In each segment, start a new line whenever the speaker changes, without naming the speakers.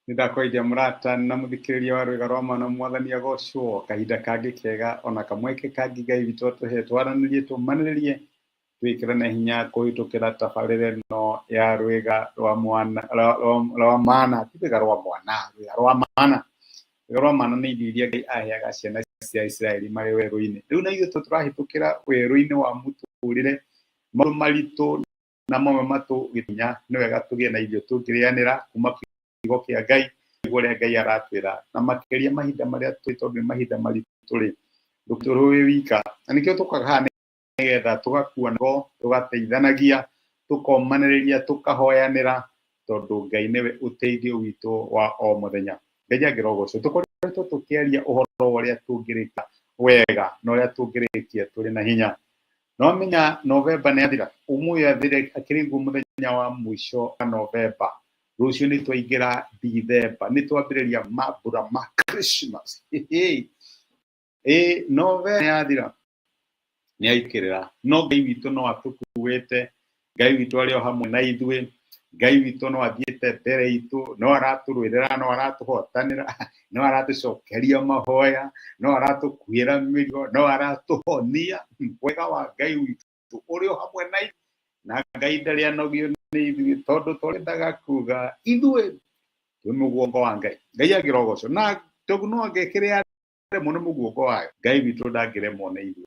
Nĩndakwaria mũrata na mũthikĩrĩria wa rwĩga rwa mana mwathani agocwo kahinda kangĩ kega ona kamweke kangĩ Ngai witũ atũhe twaranĩrie tũmanĩrĩrie twĩkĩrane hinya kũhĩtũkĩra tabarĩra ĩno ya rwĩga rwa mwana rwa mana ti rwĩga rwa mwana rwĩga rwa mana rwĩga rwa mana nĩ irio iria Ngai aheaga ciana cia Isiraeli marĩ werũ-inĩ. Rĩu na ithuĩ tũrahĩtũkĩra werũ-inĩ wa mũtũrĩre maũndũ maritũ na mamwe matũgĩtinya nĩ wega tũgĩe na irio tũngĩrĩanĩra kuma kiugo kĩa Ngai nĩguo ũrĩa Ngai aratwĩra na makĩria mahinda marĩa tũrĩ tondũ nĩ mahinda maritũ rĩ ndũtũrĩ wĩ wika na nĩkĩo tũkaga haha nĩgetha tũgakuana ngo tũgateithanagia tũkomanĩrĩria tũkahoyanĩra tondũ Ngai nĩwe ũteithio witũ wa o mũthenya. Ngai angĩrogocwo. Tũkoretwo tũkĩaria ũhoro wa ũrĩa tũngĩrĩka wega na ũrĩa tũngĩrĩkia tũrĩ na hinya. No menya Novemba nĩ yathira, ũmũthĩ yathire akĩrĩ guo mũthenya wa mũico wa Novemba. Rũciũ nĩ twaingĩra Dithemba, nĩ twambĩrĩria mambura ma Christmas. Ĩĩ Novemba nĩ yathira, nĩ yaitĩrĩra. No Ngai witũ no atũkuĩte, Ngai witũ arĩ o hamwe na ithuĩ, Ngai witũ no athiĩte mbere itũ, no aratũrũĩrĩra, no aratũhotanĩra, no aratũcokeria mahoya, no aratũkuĩra mĩrigo, no aratũhonia. Wega wa Ngai witũ ũrĩ o hamwe na ithuĩ, na Ngai ndarĩ anogio nĩ ithuĩ tondũ twendaga kuga ithuĩ twĩ mũguongo wa Ngai. Ngai angĩrogocwo na njogu no angĩkĩrĩa aremwo nĩ mũguongo wayo, Ngai witũ ndangĩremwo nĩ ithuĩ.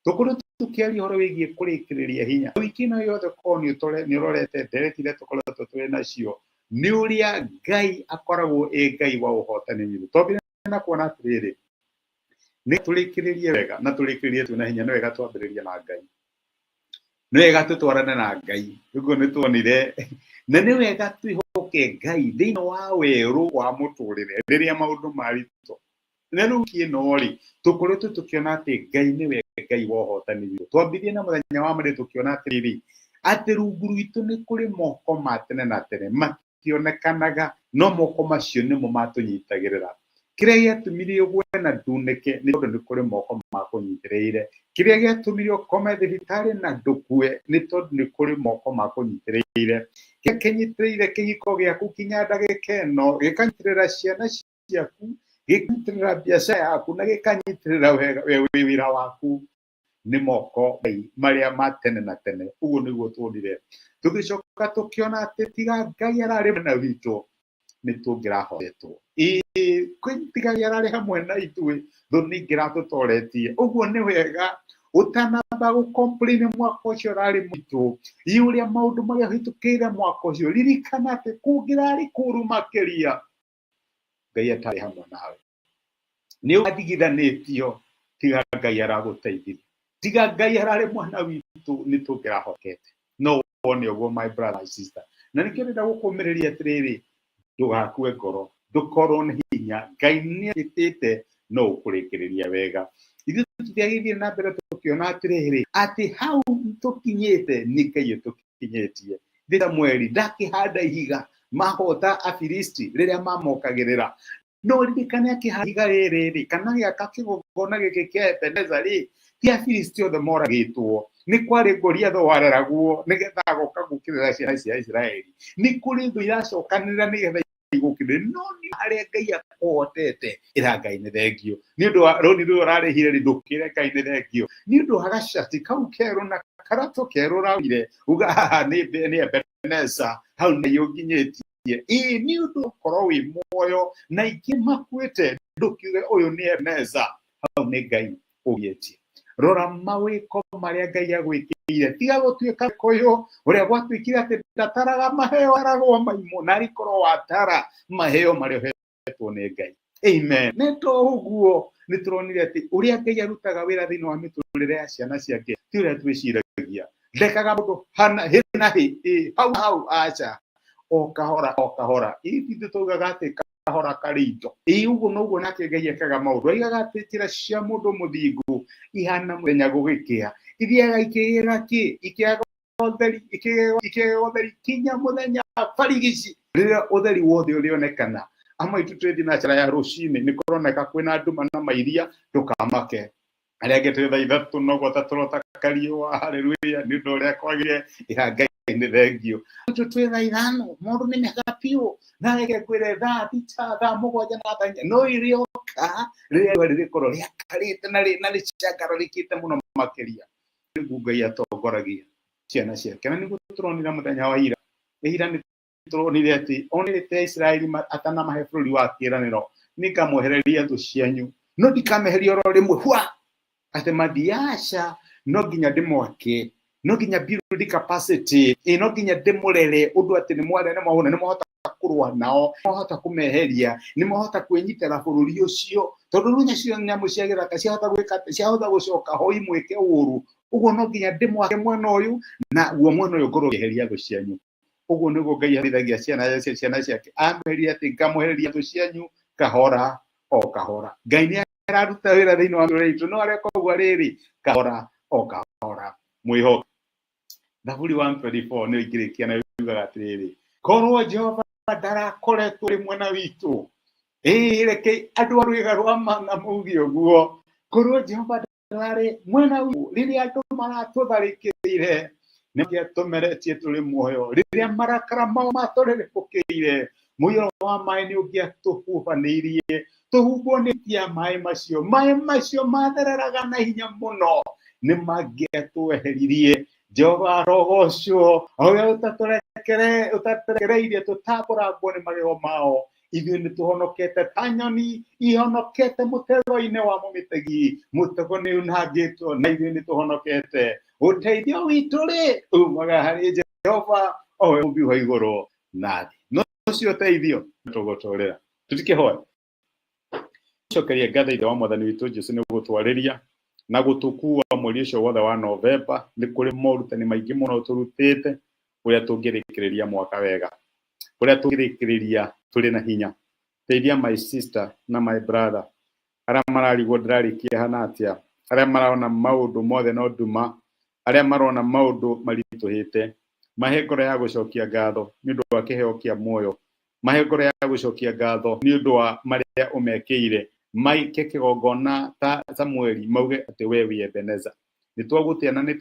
Tũkoretwo tũkĩaria ũhoro wĩgiĩ kũrĩkĩrĩria hinya. Wiki ĩno yothe korwo nĩ ũrorete ndereti iria tũkoretwo tũrĩ nacio, nĩ ũrĩa Ngai akoragwo ĩ Ngai wa ũhotani witũ. Twambire na kuona atĩrĩrĩ, nĩ tũrĩkĩrĩrie wega na tũrĩkĩrĩrie twĩna hinya, nĩ wega twambĩrĩrie na Ngai. Nĩ wega tũtwarane na Ngai, ũguo nĩ tuonire, na nĩ wega twĩhoke Ngai thĩinĩ wa werũ wa mũtũrĩre rĩrĩa maũndũ maritũ. Na rĩu wiki ĩno rĩ, tũkoretwo tũkĩona atĩ Ngai nĩwe Ngai wa ũhotani witũ. Twambirie na mũthenya wa mbere tũkĩona atĩrĩrĩ, atĩ rungu rwitũ nĩ kũrĩ moko ma tene na tene mationekanaga, no moko macio nĩmo matũnyitagĩrĩra. Kĩrĩa gĩatũmire ũgwe na ndunĩke nĩ tondũ nĩ kũrĩ moko makũnyitĩrĩire. Kĩrĩa gĩatũmire ũkome thibitarĩ na ndũkue nĩ tondũ nĩ kũrĩ moko makũnyitĩrĩire. Kĩrĩa kĩnyitĩrĩire kĩhiko gĩaku nginya ndagĩka ĩno, gĩkanyitĩrĩra ciana ciaku, gĩkanyitĩrĩra biacara yaku na gĩkanyitĩrĩra wĩra waku nĩ moko Ngai marĩa ma tene na tene. Ũguo nĩguo tuonire. Tũgĩcoka tũkĩona atĩ tiga Ngai ararĩ mwena witũ nĩ tũngĩrahotetwo. Ĩĩ tiga Ngai ararĩ hamwe na ithuĩ thũ nĩ ingĩratũtoretie. Ũguo nĩ wega ũtanamba gũ complain mwaka ũcio ũrarĩ mũritũ, ĩ ũrĩa maũndũ marĩa ũhĩtũkĩire mwaka ũcio, ririkana atĩ kũngĩrarĩ kũru makĩria Ngai atarĩ hamwe nawe. Nĩ ũgathigithanĩtio tiga Ngai aragũteithirie. Tiga Ngai ararĩ mwana witũ nĩ tũngĩrahokete. No wone ũguo my brother, my sister. Na nĩkĩo ndĩrenda gũkũmĩrĩria atĩrĩrĩ, ndũgakue ngoro, ndũkorwo nĩ hinya. Ngai nĩ ehĩtĩte no ũkũrĩkĩrĩria wega. Ithuĩ tũtiagĩthiĩ na mbere tũkĩona atĩrĩrĩ, atĩ hau tũkinyĩte nĩ Ngai ũtũkinyĩtie. Thĩ Samueli ndakĩhanda ihiga mahota Afilisti rĩrĩa mamokagĩrĩra. No ririkane akĩhanda ihiga rĩrĩ rĩ, kana gĩaka kĩgongona gĩkĩ kĩa Ebeneza rĩ, ti Afilisti othe moragĩtwo. Nĩ kwarĩ Goliathũ wareragwo nĩgetha agoka gũkĩrĩra ciana cia Isiraeli. Nĩ kũrĩ thũ iracokanĩrĩra nĩgetha igũkĩrĩre, no nĩ harĩa Ngai akũhotete, ĩra Ngai nĩ thengio. Nĩ ũndũ wa rũni rũu ũrarĩhire rĩ, ndũkĩre Ngai nĩ thengio. Nĩ ũndũ wa gacati kau kerũ na karatũ kerũ ũragũrire, uga haha nĩ Ebeneza, hau nĩ ũnginyĩtie. Ĩĩ nĩ ũndũ ũkorwo wĩ muoyo na aingĩ makuĩte, ndũkiuge ũyũ nĩ Ebeneza, hau nĩ Ngai ũgĩtie. Rora mawĩko marĩa Ngai agwĩkĩire, tiga gũtuĩka Gĩkũyũ ũrĩa gwatuĩkire atĩ ndataraga maheo aragwo maimũ, na arĩ korwo watara maheo marĩa ũhetwo nĩ Ngai. Amen. Nĩ to ũguo nĩ tũronire atĩ ũrĩa Ngai arutaga wĩra thĩinĩ wa mĩtũrĩre ya ciana ciake ti ũrĩa twĩciragia. Ndekaga mũndũ hana hĩ na hĩ, ĩ, hau hau, aca, o kahora o kahora. Ithuĩ taugaga atĩ kahora karĩ indo. Ĩ ũguo noguo nake Ngai ekaga maũndũ. Aigaga atĩ njĩra cia mũndũ mũthingu ihana mũthenya gũgĩkĩa. Ithiaga ikĩgĩaga kĩ? Ikĩaga ũtheri, ikĩgĩaga ũtheri kinya mũthenya barigici. Rĩrĩa ũtheri wothe ũrĩonekana. Amwe aitũ twĩ thinacara ya rũcinĩ nĩ kũroneka kwĩna nduma na mairia, ndũkamake. Arĩa angĩ twĩ thaa 3 no gwata tũrota kariũa, haleluya, nĩ ũndũ ũrĩa kwagĩrĩire. Ĩra Ngai. Nĩ thengio twĩ thaa 5, mũndũ nĩ mĩaka biũ, na reke ngwĩre thaa 6, thaa 7 na thaa 8 no irĩoka rĩrĩa riũa rĩrĩkorwo rĩakarĩte na rĩcangararĩkĩte mũno makĩria. Nĩguo Ngai atongoragia ciana ciake, na nĩguo tũronire mũthenya wa ira. Ira nĩ tũronire atĩ onete Isiraeli atanamahe bũrũri wa kĩĩranĩro, nĩngamwehereria thũ cianyu, no ndikameheria oro rĩmwe hwa atĩ mathiaca. No nginya ndĩmwake, no nginya build capacity, ĩ no nginya ndĩmũrere ũndũ atĩ nĩ mwarĩa, nĩ mwahũna, nĩ mwahota kũrũa nao, nĩ mwahota kũmeheria, nĩ mwahota kwĩnyitĩra bũrũri ũcio, tondũ rĩu nyacio nyamũ cia gĩthaka ciahota gwĩka atĩ ciahota gũcoka ho imwĩke ũru. Ũguo no nginya ndĩmwake mwena ũyũ, na guo mwena ũyũ ngorwo ngĩeheria thũ cianyu. Ũguo nĩguo Ngai arithagia ciana ciake. Amerie atĩ ngamwehereria thũ cianyu kahora o kahora. Ngai nĩ araruta wĩra thĩinĩ wa mĩtũrĩre itũ, no areka ũguo rĩrĩ kahora o kahora. Mwĩhoke. Thaburi 124 nĩyo ingĩrĩkia nayo, yugaga atĩrĩrĩ, korwo Jehova ndarakoretwo rĩ mwena witũ. Ĩĩ, reke andũ a rwĩga rwa mana mauge ũguo, korwo Jehova ndararĩ mwena witũ rĩrĩa andũ maratũtharĩkĩire, nĩmangĩatũmeretie tũrĩ muoyo. Rĩrĩa marakara mao matũrĩrĩbũkĩire, mũiyũro wa maĩ nĩ ũngĩatũhubanĩirie, tũhumbwo nĩ tia maĩ macio. Maĩ macio mathereraga na hinya mũno, nĩ mangĩatweheririe. Jehova arogocwo, ũrĩa ũtatũrekereirie tũtambũrangwo nĩ magego mao. Ithuĩ nĩ tũhonokete ta nyoni ihonokete mũtego-inĩ wa mũmĩtegi. Mũtego nĩ unangĩtwo na ithuĩ nĩ tũhonokete. Ũteithio witũ rĩ umaga harĩ Jehova, o we mũmbi wa igũrũ na thĩ. No ũcio ũteithio tũgũtũrĩra tũtikĩhoe. Cokeria ngatho Ithe wa Mwathani witũ Jesu nĩ gũtwarĩria na gũtũkua mweri ũcio wothe wa Novemba. Nĩ kũrĩ morutani maingĩ mũno tũrutĩte ũrĩa tũngĩrĩkĩrĩria mwaka wega, ũrĩa tũngĩrĩkĩrĩria tũrĩ na hinya. Teithia my sister na my brother arĩa mararigwo ndĩrarĩkia hana atĩa, arĩa marona maũndũ mothe no nduma, arĩa marona maũndũ maritũhĩte. Mahe ngoro ya gũcokia ngatho nĩ ũndũ wa kĩheo kĩa muoyo. Mahe ngoro ya gũcokia ngatho nĩ ũndũ wa marĩa ũmekĩire. Maike kĩgongona ta Samueli, mauge atĩ we wĩ Ebeneza. Nĩ twagũtĩa na nĩ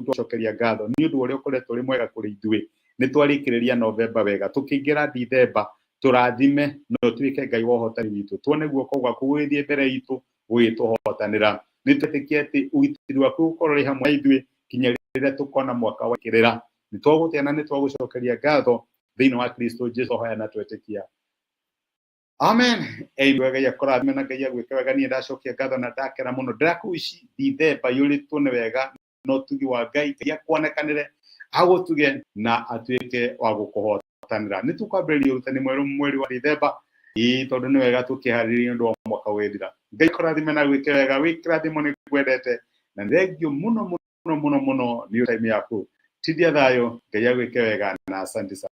twacokeria ngatho nĩ ũndũ ũrĩa ũkoretwo ũrĩ mwega kũrĩ ithuĩ. Nĩ twarĩkĩrĩria Novemba wega, tũkĩingĩra Dithemba. Tũrathime na ũtuĩke Ngai wa ũhotani witũ. Tuone guoko gwaku gũgĩthiĩ mbere itũ gũgĩtũhotanĩra. Nĩ twĩtĩkie atĩ ũgitĩri waku ũgũkorwo ũrĩ hamwe na ithuĩ kinya rĩrĩa tũkona mwaka wa kĩrĩra. Nĩ twagũtĩa na nĩ twagũcokeria ngatho thĩinĩ wa Kristo Jesu hoya na twetĩkia, amen. Amen. Ngai akũrathime na Ngai agwĩke wega. Niĩ ndacokia ngatho na ndakena mũno. Ndĩrakũici Dithemba yũrĩtwo nĩ wega na ũtugi wa Ngai. Ngai akuonekanĩre, agũtuge na atuĩke wa gũkũhotanĩra. Nĩ tũkwambĩrĩria ũrutani mwerũ mweri wa Dithemba, ĩĩ, tondũ nĩ wega tũkĩharĩrĩria nĩ ũndũ wa mwaka wĩthira. Ngai akũrathime na gwĩke wega. Wĩ kĩrathimo, nĩ ngwendete na nĩ thengio mũno mũno mũno mũno nĩ time yaku. Tindia thayũ, Ngai agwĩke wega na asante sana.